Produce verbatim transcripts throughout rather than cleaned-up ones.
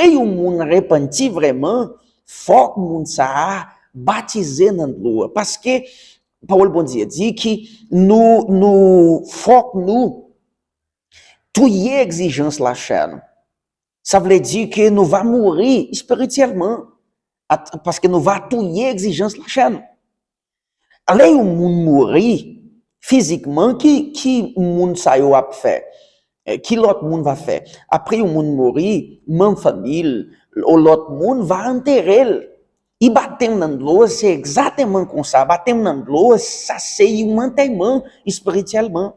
Yon moun repanti vrèman, fòk moun sa a batize nan dlo a. Paske pawòl Bondye di ki nou, nou fòk nou touye egzijans lachè nou. Sa vle di ke nou va mouri espirityèlman, at- paske nou va touye egzijans lachè nou. Lè yon moun mouri fizikman, ki, ki moun sa yo ap fè? Eh, ki lòt moun va fè? Apre yon moun mouri, manm fanmi l, ou lòt moun va antere l. E batèm nan dlo, se egzakteman konsa. Batèm nan dlo, sa se yon antèman espirityèlman.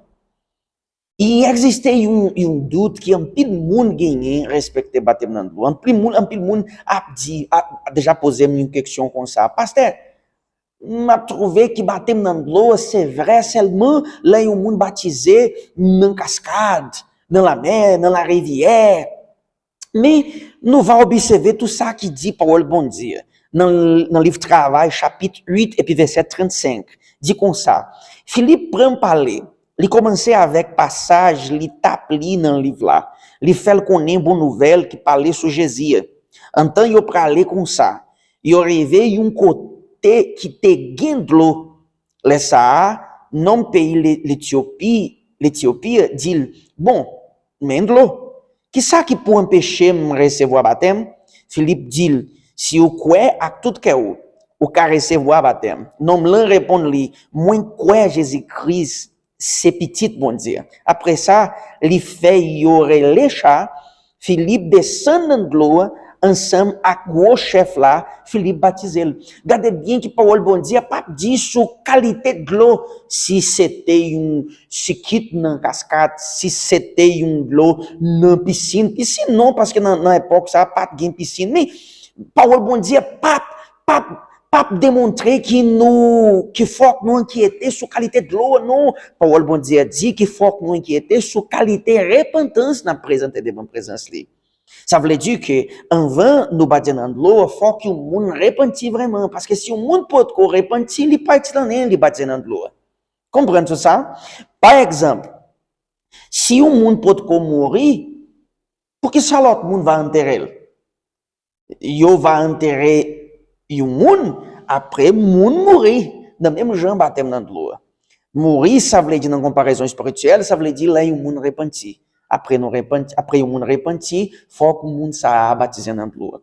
I egziste yon, yon dout ki anpil moun genyen respekte batèm nan dlo. Anpil moun, anpil moun ap di, ap, ap deja poze m yon keksyon konsa. Pastè, m ap twouve ki batèm nan dlo se vrè sèlman lè yon moun batize nan kaskad, nan lamè, nan larivyè. Men, nou va obsève tou sa ki di pawòl Bondye nan, nan liv Travay, chapit uit, epi vèsè trannsenk. Di konsa, Filip pran pale, li kòmanse avèk pasaj li t ap li nan liv la. Li fè l konnen bon nouvèl ki pale sou Jezi a. Antan yo prale konsa, yo rive yon kote ki te gen dlo. Lè sa a, nonm peyi Le- Letyopi, Letyopi a di l, "Bon, men dlo. Kisa ki pou anpeche m resevwa batèm?" Filip di l, "Si w kwè ak tout kè w, ou ka resevwa batèm." Nonm lan reponn li, "Mwen kwè Jezi Kris se Pitit Bondye." Apre sa, li fè yo rele cha, Filip desann nan dlo a ansanm ak gwo chèf la, Filip batize l. Gade byen ki pawòl Bondye a p ap di sou kalite dlo, si se te yon sikit nan kaskad, si se te yon dlo nan pisin. Pisin non, paske nan, nan epòk sa a, pa t gen pisin. Men, pawòl Bondye a p ap, p ap, p ap demontre ki nou, ki fòk nou enkyete sou kalite dlo a, non. Pawòl Bondye a di ki fòk nou enkyete sou kalite repantans n ap prezante devan prezans li. Sa vle di ke anvan nou batize nan dlo, fòk yon moun repanti vrèman. Paske si yon moun potko repanti, li pa itil anyen li batize nan dlo. Konprann sou sa? Pa egzanp, si yon moun potko mouri, poukisa lòt moun va antere l? Yo va antere yon moun, apre moun mouri, nan menm jan batèm nan dlo a. Mouri, sa vle di nan konparezon espirityèl, sa vle di lè yon moun repanti. Apre nou repanti, apre yon moun repanti, fòk moun sa a batize nan dlo a.